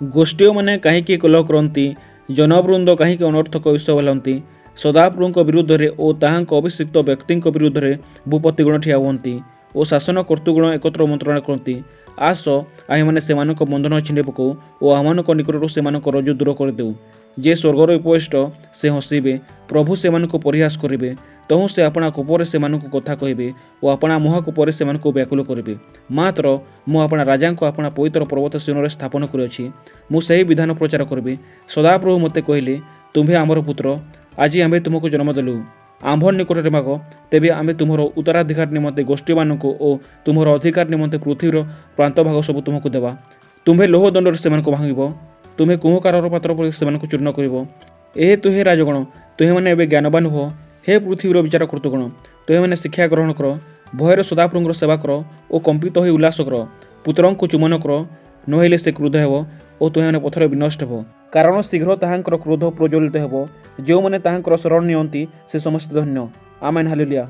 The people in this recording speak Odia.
ଗୋଷ୍ଠୀୟମାନେ କାହିଁକି କଲହ କରନ୍ତି? ଜନବୃନ୍ଦ କାହିଁକି ଅନର୍ଥକ ବିଷୟ ବୋଲନ୍ତି? ସଦାପ୍ରଭୁଙ୍କ ବିରୁଦ୍ଧରେ ଓ ତାହାଙ୍କ ଅଭିଷିକ୍ତ ବ୍ୟକ୍ତିଙ୍କ ବିରୁଦ୍ଧରେ ଭୂପତିଗଣ ଠିଆ ହୁଅନ୍ତି ଓ ଶାସନ କର୍ତ୍ତୃଗଣ ଏକତ୍ର ମନ୍ତ୍ରଣା କରନ୍ତି। ଆସ, ଆମ୍ଭେମାନେ ସେମାନଙ୍କ ବନ୍ଧନ ଛିଣ୍ଡେଇ ପକାଉ ଓ ଆମ୍ଭମାନଙ୍କ ନିକଟରୁ ସେମାନଙ୍କ ରଜ୍ଜୁ ଦୂର କରିଦେଉ। ଯେ ସ୍ୱର୍ଗରେ ଉପବିଷ୍ଟ, ସେ ହସିବେ, ପ୍ରଭୁ ସେମାନଙ୍କୁ ପରିହାସ କରିବେ। ତହୁଁ ସେ ଆପଣା କୋପରେ ସେମାନଙ୍କୁ କଥା କହିବେ ଓ ଆପଣା ମହାକୋପରେ ସେମାନଙ୍କୁ ବ୍ୟାକୁଳ କରିବେ। ମାତ୍ର ମୁଁ ଆପଣା ରାଜାଙ୍କୁ ଆପଣା ପବିତ୍ର ପର୍ବତ ସିୟୋନରେ ସ୍ଥାପନ କରିଅଛି। ମୁଁ ସେହି ବିଧାନ ପ୍ରଚାର କରିବି। ସଦାପ୍ରଭୁ ମୋତେ କହିଲେ, ତୁମ୍ଭେ ଆମର ପୁତ୍ର, ଆଜି ଆମ୍ଭେ ତୁମକୁ ଜନ୍ମ ଦେଲୁ। ଆମ୍ଭ ନିକଟରେ ମାଗ, ତେବେ ଆମେ ତୁମର ଉତ୍ତରାଧିକାର ନିମନ୍ତେ ଗୋଷ୍ଠୀମାନଙ୍କୁ ଓ ତୁମର ଅଧିକାର ନିମନ୍ତେ ପୃଥିବୀର ପ୍ରାନ୍ତଭାଗ ସବୁ ତୁମକୁ ଦେବା। ତୁମ୍ଭେ ଲୌହ ଦଣ୍ଡରେ ସେମାନଙ୍କୁ ଭାଙ୍ଗିବ, ତୁମ୍ଭେ କୁମ୍ଭକାରର ପାତ୍ର ପରି ସେମାନଙ୍କୁ ଚୂର୍ଣ୍ଣ କରିବ। ଏହେତୁ ହେ ରାଜଗଣ, ତୁମେମାନେ ଏବେ ଜ୍ଞାନବାନ ହୁଅ। ହେ ପୃଥିବୀର ବିଚାର କର୍ତ୍ତୃଗଣ, ତୁମେମାନେ ଶିକ୍ଷା ଗ୍ରହଣ କର। ଭୟରେ ସଦାପ୍ରଭୁଙ୍କର ସେବା କର ଓ କମ୍ପିତ ହୋଇ ଉଲ୍ଲାସ କର। ପୁତ୍ରଙ୍କୁ ଚୁମ୍ବନ କର, ନୋହିଲେ ସେ କ୍ରୁଦ୍ଧ ହେବ ଓ ତୁମେମାନେ ପଥରେ ବିନଷ୍ଟ ହେବ। କାରଣ ଶୀଘ୍ର ତାହାଙ୍କର କ୍ରୋଧ ପ୍ରଜ୍ୱଳିତ ହେବ। ଯେଉଁମାନେ ତାହାଙ୍କର ଶରଣ ନିଅନ୍ତି, ସେ ସମସ୍ତେ ଧନ୍ୟ। ଆମେନ୍, ହାଲେଲୁୟା।